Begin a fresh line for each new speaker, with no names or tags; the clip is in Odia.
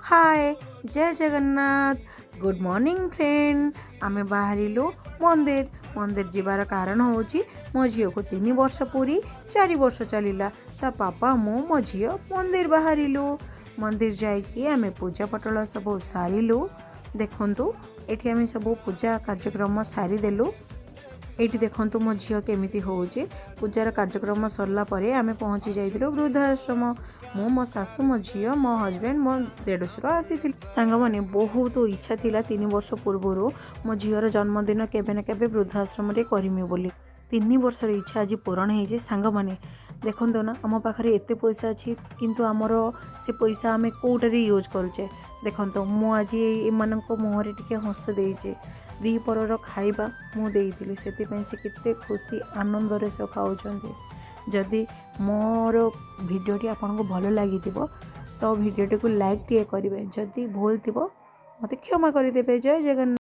ହାଏ, ଜୟ ଜଗନ୍ନାଥ, ଗୁଡ଼୍ ମର୍ଣ୍ଣିଂ ଫ୍ରେଣ୍ଡ। ଆମେ ବାହାରିଲୁ ମନ୍ଦିର। ମନ୍ଦିର ଯିବାର କାରଣ ହେଉଛି ମୋ ଝିଅକୁ 3 ବର୍ଷ ପୁରି 4 ବର୍ଷ ଚାଲିଲା। ତା ପାପା, ମୁଁ, ମୋ ଝିଅ ମନ୍ଦିର ବାହାରିଲୁ। ମନ୍ଦିର ଯାଇକି ଆମେ ପୂଜା ପଟଳ ସବୁ ସାରିଲୁ। ଦେଖନ୍ତୁ, ଏଠି ଆମେ ସବୁ ପୂଜା କାର୍ଯ୍ୟକ୍ରମ ସାରିଦେଲୁ। ଏଇଠି ଦେଖନ୍ତୁ ମୋ ଝିଅ କେମିତି ହେଉଛି। ପୂଜାର କାର୍ଯ୍ୟକ୍ରମ ସରିଲା ପରେ ଆମେ ପହଞ୍ଚି ଯାଇଥିଲୁ ବୃଦ୍ଧାଶ୍ରମ। ମୁଁ, ମୋ ଶାଶୁ, ମୋ ଝିଅ, ମୋ ହଜବେଣ୍ଡ, ମୋ ଦେଢ଼ଶୁର ଆସିଥିଲେ। ସାଙ୍ଗମାନେ, ବହୁତ ଇଚ୍ଛା ଥିଲା 3 ବର୍ଷ ପୂର୍ବରୁ ମୋ ଝିଅର ଜନ୍ମଦିନ କେବେ ନା କେବେ ବୃଦ୍ଧାଶ୍ରମରେ କରିମି ବୋଲି। 3 ବର୍ଷର ଇଚ୍ଛା ଆଜି ପୂରଣ ହେଇଛି। ସାଙ୍ଗମାନେ, ଦେଖନ୍ତୁ ନା, ଆମ ପାଖରେ ଏତେ ପଇସା ଅଛି, କିନ୍ତୁ ଆମର ସେ ପଇସା ଆମେ କେଉଁଟାରେ ୟୁଜ୍ କରୁଛେ? ଦେଖନ୍ତୁ, ମୁଁ ଆଜି ଏମାନଙ୍କ ମୁହଁରେ ଟିକେ ହସ ଦେଇଛି। ଦ୍ୱିପହରର ଖାଇବା ମୁଁ ଦେଇଥିଲି, ସେଥିପାଇଁ ସେ କେତେ ଖୁସି ଆନନ୍ଦରେ ସେ ଖାଉଛନ୍ତି। ଯଦି ମୋର ଭିଡ଼ିଓଟି ଆପଣଙ୍କୁ ଭଲ ଲାଗିଥିବ ତ ଭିଡ଼ିଓଟିକୁ ଲାଇକ୍ ଟିକେ କରିବେ। ଯଦି ଭୁଲ ଥିବ, ମୋତେ କ୍ଷମା କରିଦେବେ। ଜୟ ଜଗନ୍ନାଥ।